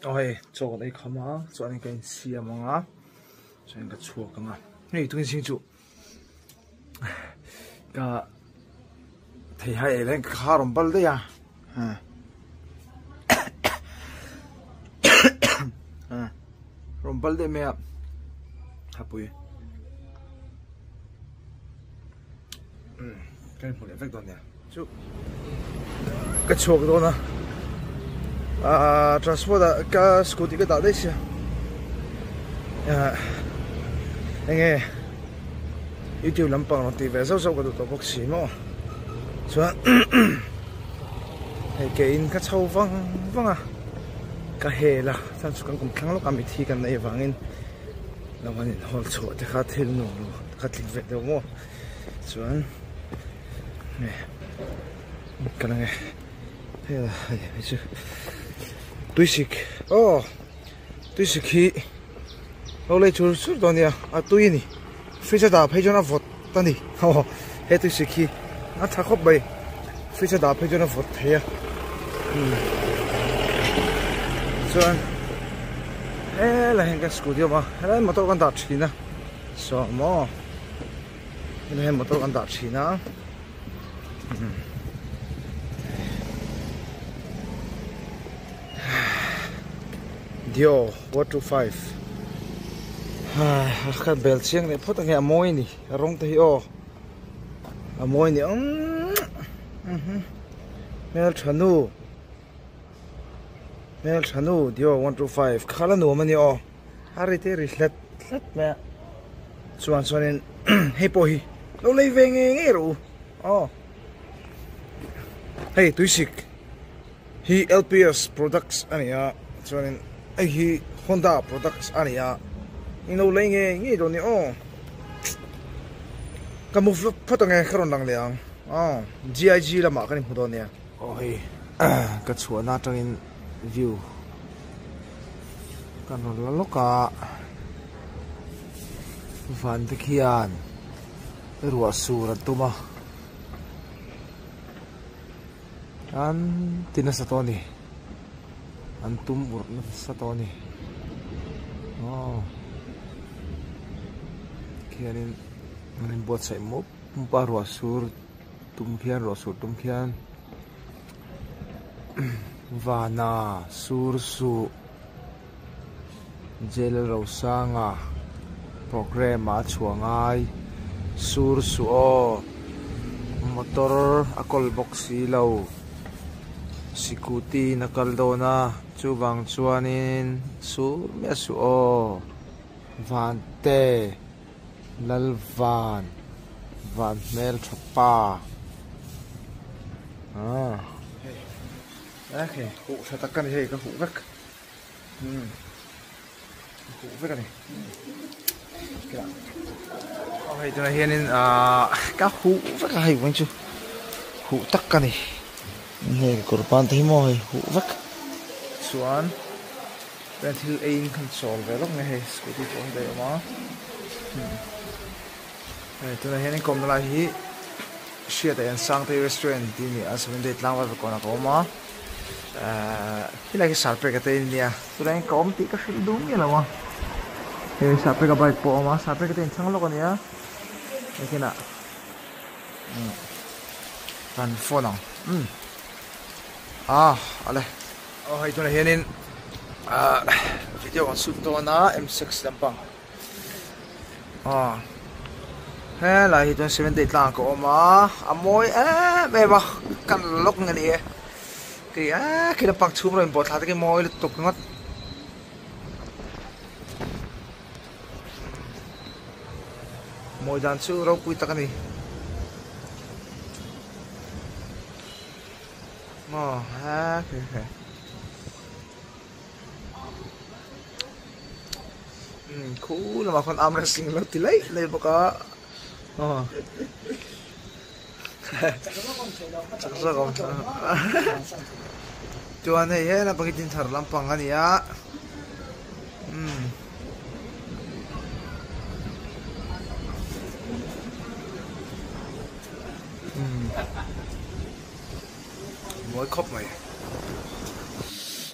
Aw hei chaw kan ei kham a chuanin ka insiam ang a chuanin ka chhuak ang a hei tun zing chu ka thei hai ei reng ka kha rawn bal daih a rawn bal daih mai a hapui Ka inhmu leh vek dawn nia chu ka chhuak dawn a ahh transport ah ka scooty ka dah daih sia ahh enge youtube lampang rawn tih ve zauh zauh ka duh tawh bawk si maw chuan hei ke in ka chho vang vang a ka hel a chuan chu kan kum thlang lawk a mithi kan neih avangin lo an inhawl chhuah te kha thil nuam lo ka tling ve deuh maw chuan nge ka la nge hei hei chu tuisik aw tuisik hi lo lei chur chur dawn nia a tui a ni fridge a dah phei chuan a vawt a ni aw he tuisik hi a tha khawp mai fridge a dah phei chuan a vawt thei a chuan helai hian ka scooty a awm a helai motor kan dah thin a saw maw helai hian motor kan dah thin a Dio 125 ka bel chiang leh phawt ange a mawi a ni a rawng te hi aw a mawi a ni hmeltha nu hmeltha nu Dio 125 kha la nuam a ni aw a ri te ri hlet hlet mai a chuan chuanin hei pawh hi lo lei ve ngei ngei rawh u aw hei tuisik hi L_P_S products a ni a chuanin hei hi Honda products a ni a in lo lei ngei ngei dawn ni aw ka move lawk phawt ang e ka rawn lang leh ang aw G_I_G lamah kan inhmu dawn nia aw hei ka chhuahna atangin view kan rawn la lawk a van te khian ruah sur an tum a an ti nasa tawh a ni an tum urh nasa tawh a ni aw khianin an inbuatsaih mup mup a ruah sur tum khian ruah sur tum khian. Vana sur suh Jail Rosanga programme ah a chhuah ngai sur suh aw motor a kawl bawk si lo scooty in a kal dawn a chuvang chuanin sur miah suh aw Vante Lalvan van hmeltha pa ah hei hei huh tha tak a ni hei ka huh vek umm ka huh vek a ni aw hei tunah hianin ahh ka huh vek a hei vawiin chu huh tak a ni hei kawr ban te hi maw hei huh vek chuan. Chuan thil eiin khan chawl ve lawk mai hei scooty pawh hi daih awm a hei tunah hian in kawmna lai hi hriatah hian Sangtei restaurant tih a ni a seven day tlangval ve kawnah ka awm a ehh helai hi sarpek a te in nia tunah hian ka awm tih ka hrilh duh miah lo a hei sarpek a bike pawh a awm a sarpek te in chhang lawk a nia hei kinah kan phone ang umm ah ale. Aw hei tunah hianin ah video kan shoot dawn a M6 lampang aw helai hi chuan seven day tlang ka awm a a mawi em em a kan la lawk nge ni e kei a khi lampang chhum rawh inbawh thla te khi mawi lutuk ringawt. Mawi dan chu ropui tak a ni. Maw ha khi khi umm khu lamah khuan arm wrestling lo ti laih laih bawk a aw chak zawk awm chuan hei he lampang hi dinthar lampang a ni a umm. Mawi khawp mai.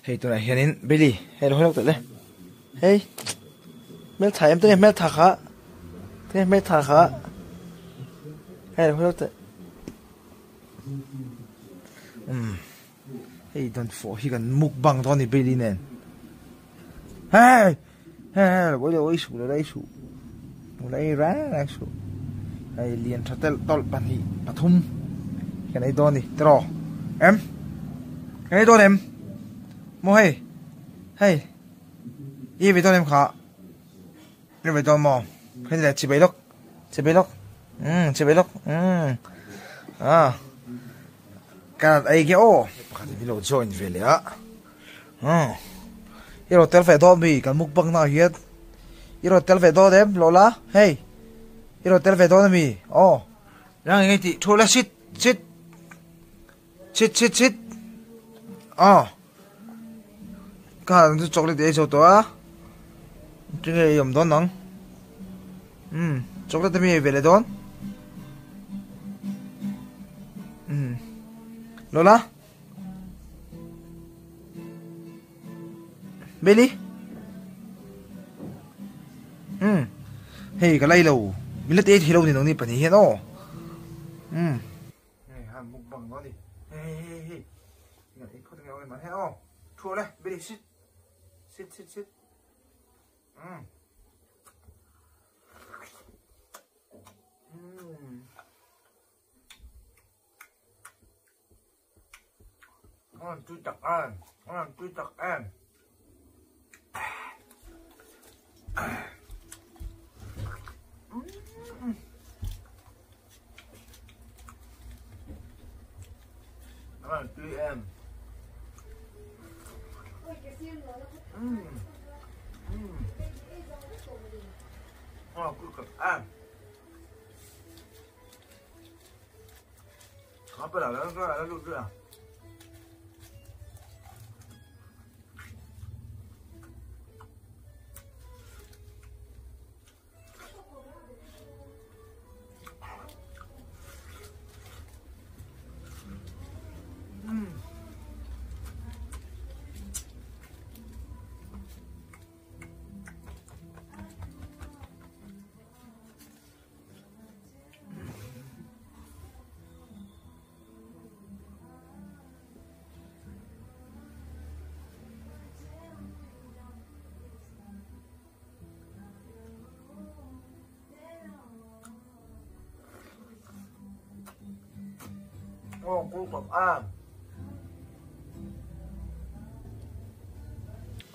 Hei tunah hianin Billy hei lo hawi lawk teh le hei hmeltha em te nge hmeltha kha te nge hmeltha kha hei lo hawi lawk teh umm hei dawnfawh hi kan mukbang dawn a ni Billy nen hei hei hei lo lo ei suh lo ei suh lo ei reng reng suh hei lian tha telh tawlh pahnih pathum kan ei dawn a ni tiraw em kan ei dawn em maw hei hei i ve dawn em kha i ve dawn maw hei le chibai lawk chibai lawk umm chibai lawk umm ah ka ei ge aw pakhat in lo join ve leh a. Umm i rawn tel ve dawn mi kan mukbang na ah hian i rawn tel ve dawn em Lola hei i rawn tel ve dawn ami aw rang eng nge tih thu la sit sit sit sit sit aw ka han chu chocolate ei zo tawh a tinge i awm dawn ang umm chocolate ami ei ve leh dawn umm Lola. Billy um hei ka lai lo min la te thei lo ni nang ni pahnih hian aw um hei han mukbang dawn ni hei hei hei hei phawt nge awm hei aw thu le Billy sit sit sit sit um um An tui tak em, an tui tak em. An tui em. An tui tak em.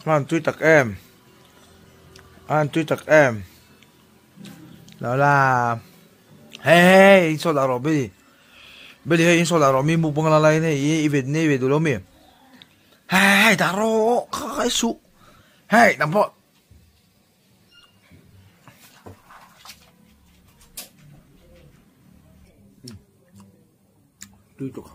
An tui tak em an tui tak em. Đó là hey hey in so la ro bili bili hey in so la ro mi mukbang la lai nei i vet nei ve du lo mi hey hey da ro kha khai su hey nang pawh tui tuk.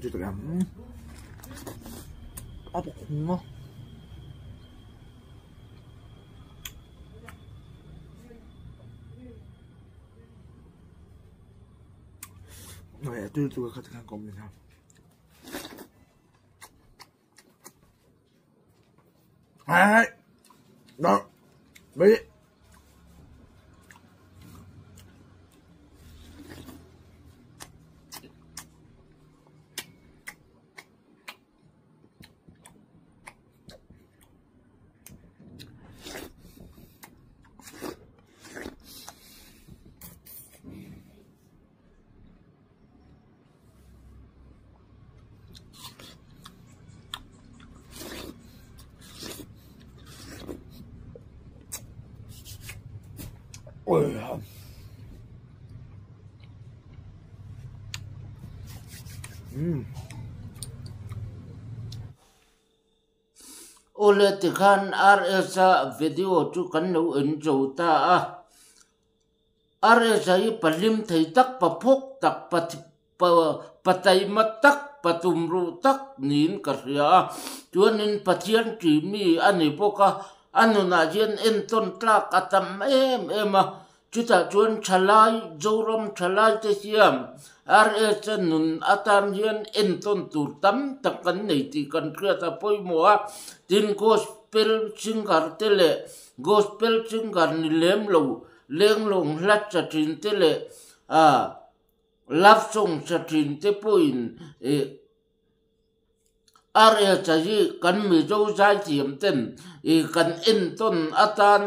Dito lang. Apa kung Này, tôi tôi có thể công như thế. Đấy. Đó. Đấy. Awle tikhan RS-a video chu kan lo en zo ta a. RS-a hi pa hlim thei tak, pa phawk tak, pa pa taima tak, pa tumruh tak niin ka hria a. Chuanin Pathian ṭih mi a ni bawk a, a nunah hian entawn tlak a tam em em a. Chutah chuan thalai, Zoram thalai te hian RS-a nun atan hian entawn tur tam tak kan nei tih kan hriat a pawimawh a. Tin, Gospel singer te leh Gospel singer ni lem lo lenglawng hla cha thin te leh love song cha thin te pawhin ih RS-a hi kan Mizo zaithiam ten ih kan entawn atan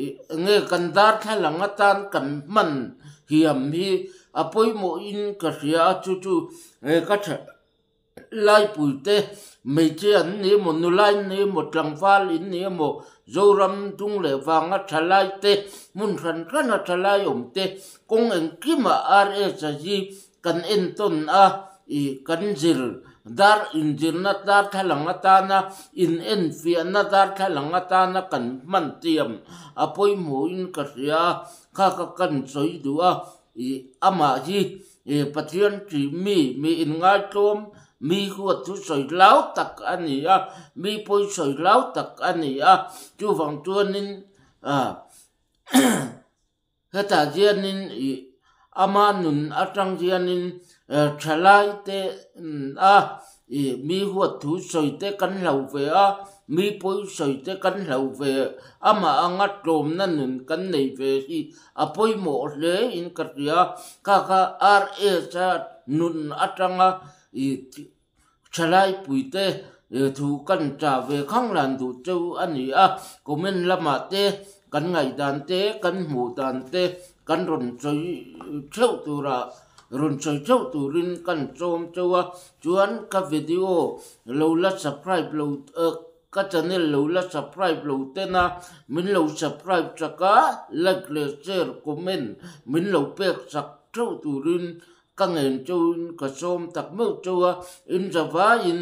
ih enge kan darthlalang atan kan hman hiam hi a pawimawhin ka hria a chu chu ka tha Laipuite, hmeichhia an ni emaw, nula in ni emaw, tlangval in ni emaw, Zoram dung leh vanga thalai te, hmun hran hrana thalai awm te, kawng engkimah RS-a hi kan entawn a, ih kan zir dar inzirna darthlalang atana inenfiahna darthlalang atana kan hman tiam a pawimawhin ka hria a, kha ka kan sawi duh a, ih amah hi He Pathian ṭih mi, mi inngaihtlawm, mi huat chu sawi hlau tak a ni a, mi pawi sawi hlau tak a ni a. Chuvang chuanin hetah hianin ih ama nun atang hianin thalai te a ih mi huat thu sawi te kan hlau ve a, mi pawi sawi te kan hlau ve, amah anga tlawmna nun kan nei ve hi A pawimawh hle in ka hria, kha kha RS a nun atanga i thalai puite thu kan chah ve khang lan duh cheu a ni a, comment lamah te kan ngaihdan te kan hmuh dan te kan rawn sawi theuh tura rawn sawi theuh turin kan sawm cheu a, chuan ka video lo la subscribe lo Ka channel lo la subscribe lo ten a, min lo subscribe chak a, like leh share, comment min lo pek chak theuh turin ka ngen chauhin ka sawm tak meuh chauh a, in zavaiin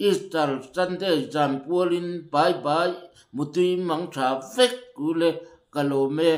Easter Sunday zan pualin bye bye mutui mang tha vek ule ka lawm e.